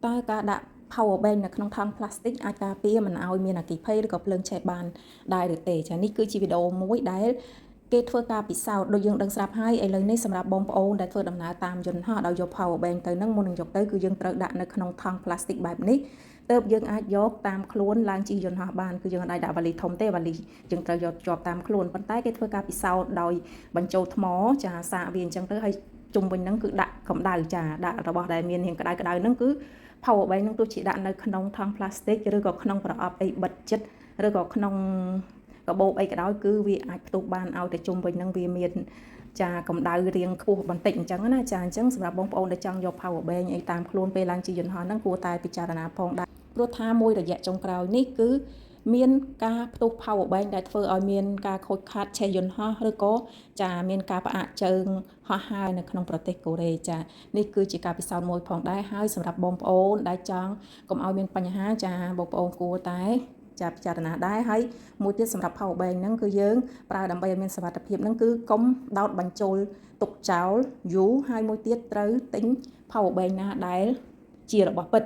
តើការដាក់ power bank នៅក្នុងថង់ប្លាស្ទិកអាចការពារមិនឲ្យមានអគ្គិភ័យឬក៏ភ្លើងឆេះបានដែរឬទេចានេះគឺជាវីដេអូមួយដែលគេធ្វើការពិសោធន៍ដូចយើងដឹងស្រាប់ហើយឥឡូវនេះសម្រាប់បងប្អូនដែលធ្វើដំណើរតាមយន្តហោះដោយយក power bank ទៅនឹងមុននឹងយកទៅគឺយើងត្រូវដាក់នៅក្នុងថង់ប្លាស្ទិកបែបនេះទើបយើងអាចយកតាមខ្លួនឡើងជិះយន្តហោះបានគឺយើងអាចដាក់វ៉ាលីធំទេវ៉ាលីយើងត្រូវយកជាប់តាមខ្លួនប៉ុន្តែគេធ្វើការពិសោធន៍ដោយបញ្ចូលថ្មចាសាកវាអញ្ចឹងទៅហើយជុំវិញហ្នឹងគឺដាក់កម្ដៅចាដាក់របស់ដែលមានរាងក្ដៅក្ដៅហ្នឹងគឺ power bank ហ្នឹងទោះជាដាក់នៅក្នុងថង់ប្លាស្ទិកឬក៏ក្នុងប្រអប់អីបិទជិតឬក៏ក្នុងកាបូបអីក៏ដោយគឺវាអាចផ្ទុះបានឲ្យតែជុំវិញហ្នឹងវាមានចាកម្ដៅរៀងខ្ពស់បន្តិចអញ្ចឹងណាចាអញ្ចឹងសម្រាប់បងប្អូនដែលចង់យក power bank អីតាមខ្លួនពេលឡើងជិះយន្តហោះហ្នឹងគួរតែពិចារណាផងដែរព្រោះថាមួយរយៈចុងក្រោយនេះគឺមានការផ្ទុះ power bank ដែលធ្វើឲ្យមានការខូចខាតឆេះយន្តហោះឬក៏ចាមានការផ្អាកជើងហោះហើរនៅក្នុងប្រទេសកូរ៉េចានេះគឺជាការពិសោធន៍មួយផងដែរហើយសម្រាប់បងប្អូនដែលចង់កុំឲ្យមានបញ្ហាចាបងប្អូនគួរតែចាពិចារណាដែរហើយមួយទៀតសម្រាប់ power bank ហ្នឹងគឺយើងប្រើដើម្បីឲ្យមានសុវត្ថិភាពហ្នឹងគឺកុំដោតបញ្ចូលទុកចោលយូរហើយមួយទៀតត្រូវទិញ power bank ណាដែលជារបស់ពិត។